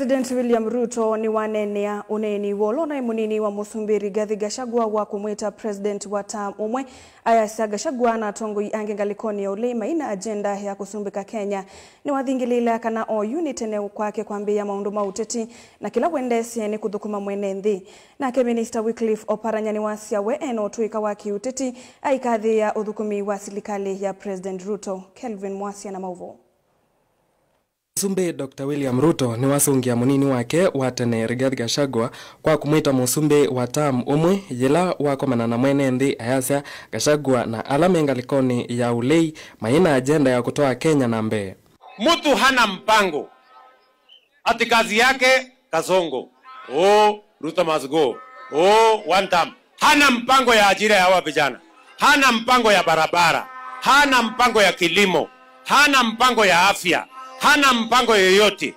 President William Ruto ni wanenea uneni wolona munini wa Musumbi Rigathi Gachagua wa kumwita president wa term umwe ayasa Gachagua na tongoi ange ngalikoni ya ulema ina agenda ya kusumbika Kenya ni wathingilila kana o unit ne kwake kwambia maundu mauteti na kila wendesi ni kuthukuma mwene nthi nake Minister Wycliffe Oparanya ni wasia we eno tuika wa kiuteti aikathi ya uthukumi wa serikali ya President Ruto. Kelvin Mwasia na mauvo. Musumbi Dr. William Ruto ni wasungia munini wake watene Rigathi Gachagua kwa kumwita musumbi wa term umwe yila wakomana na mwene nthi ayasya Gachagua na alame ngalikoni ya ulei maina agenda ya kutoa Kenya na mbee. Mtu hana mpango. Ati kazi yake kasongo. Oh, Ruto must go. Oh, one term. Hana mpango ya ajira ya hawa vijana. Hana mpango ya barabara. Hana mpango ya kilimo. Hana mpango ya afya. Hana mpango yoyote.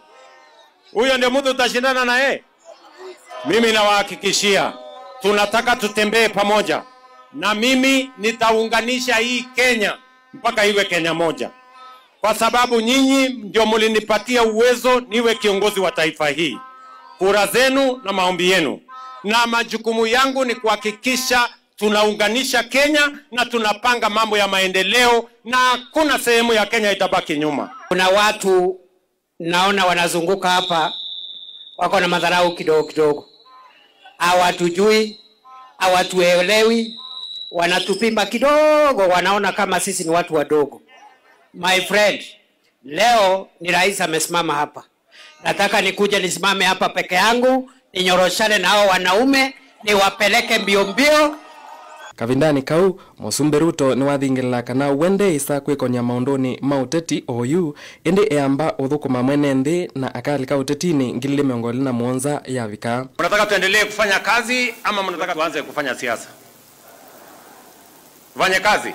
Huyo ndio mtu utashindana na yeye. Mimi nawahakikishia, tunataka tutembee pamoja. Na mimi nitaunganisha hii Kenya mpaka iwe Kenya moja. Kwa sababu nyinyi ndio mlinipatia uwezo niwe kiongozi wa taifa hii. Kura zenu na maombi yenu. Na majukumu yangu ni kuhakikisha tunaunganisha Kenya na tunapanga mambo ya maendeleo na hakuna sehemu ya Kenya itabaki nyuma. Kuna watu naona wanazunguka hapa wako na madharau kidogo kidogo. Hawatujui, hawatuelewi, wanatupima kidogo, wanaona kama sisi ni watu wadogo. My friend, leo ni rais amesimama hapa. Nataka nikuje nisimame hapa peke yangu, ninyoroshane na hao wanaume, niwapeleke mbio mbio. Kavindani kau Musumbi Ruto ni wathingilila kana wende isa kwikonya maunduni mauteti oyu indi eamba uthukuma mwene nthi na akalika utetini 2027 ya vika. Mnataka tuendelee kufanya kazi ama mnataka tuanze kufanya siasa? Tufanye kazi,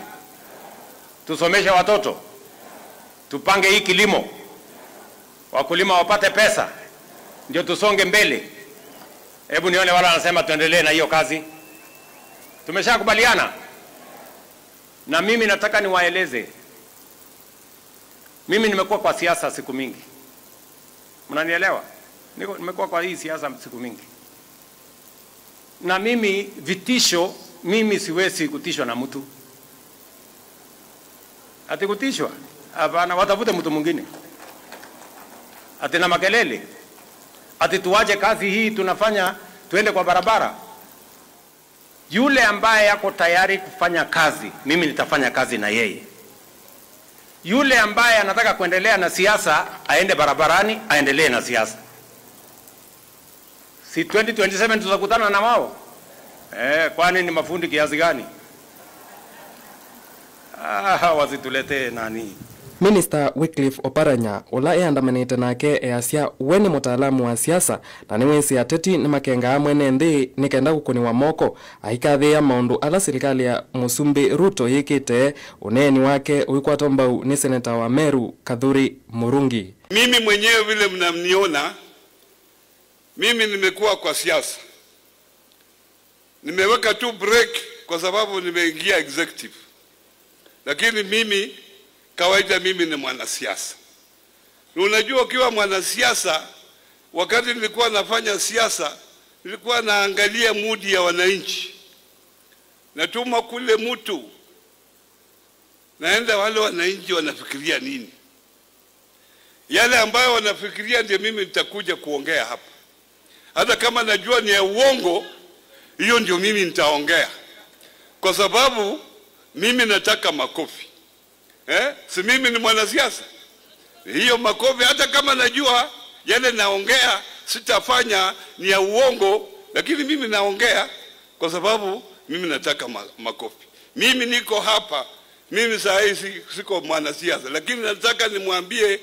tusomeshe watoto, tupange hii kilimo, wakulima wapate pesa, ndio tusonge mbele. Hebu nione wala wanasema tuendelee na hiyo kazi. Tumeshakubaliana. Na mimi nataka niwaeleze. Mimi nimekuwa kwa siasa siku mingi. Mnanielewa? Nimekuwa kwa hii siasa siku mingi. Na mimi vitisho, mimi siwezi kutishwa na mtu. Ati kutishwa? Hapana, watafute mtu mwingine. Ati na makelele. Ati tuache kazi hii tunafanya tuende kwa barabara. Yule ambaye yako tayari kufanya kazi, mimi nitafanya kazi na yeye. Yule ambaye anataka kuendelea na siasa, aende barabarani, aendelee na siasa. Si 2027 tutakutana na wao? Kwani ni mafundi kiasi gani? Wasituletee nani. Minister Wycliffe Oparanya ula eandamanite nake easya we ni mutaalamu wa siasa na niwesi ateti ni makenga mwene nthi nikenda gukuniwa moko aikathia maundu ala serikali ya Musumbi Ruto yikite uneni wake uikwatwa mbau ni seneta wa Meru Kathuri Murungi. Mimi mwenyewe vile mnamniona, mimi nimekuwa kwa siasa. Nimeweka tu break kwa sababu nimeingia executive. Lakini mimi kawaida mimi ni mwanasiasa. Unajua ukiwa mwanasiasa, wakati nilikuwa nafanya siasa, nilikuwa naangalia mudi ya wananchi. Natuma kule mtu, naenda wale wananchi wanafikiria nini. Yale ambayo wanafikiria ndio mimi nitakuja kuongea hapa. Hata kama najua ni ya uongo, hiyo ndio mimi nitaongea. Kwa sababu mimi nataka makofi. Si mimi ni mwanasiasa. Hiyo makofi hata kama najua yale naongea sitafanya ni ya uongo, lakini mimi naongea kwa sababu mimi nataka makofi. Mimi niko hapa, mimi saa hii siko mwanasiasa, lakini nataka nimwambie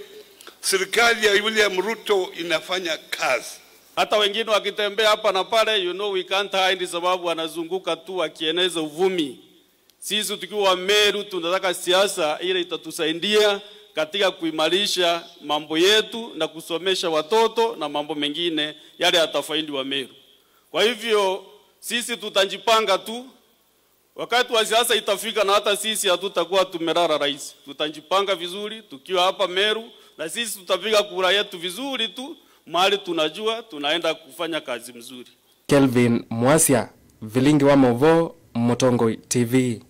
serikali ya William Ruto inafanya kazi. Hata wengine wakitembea hapa na pale, you know we can't hide, sababu wanazunguka tu wakieneza uvumi. Sisi tukiwa Meru tunataka siasa ile itatusaidia katika kuimarisha mambo yetu na kusomesha watoto na mambo mengine yale yatafaidi wa Meru. Kwa hivyo sisi tutajipanga tu, wakati wa siasa itafika na hata sisi hatutakuwa tumelala rais. Tutajipanga vizuri tukiwa hapa Meru na sisi tutapiga kura yetu vizuri tu Mahali tunajua tunaenda kufanya kazi mzuri. Kelvin Mwasia, Vilingi wa Movo, Mutongoi TV.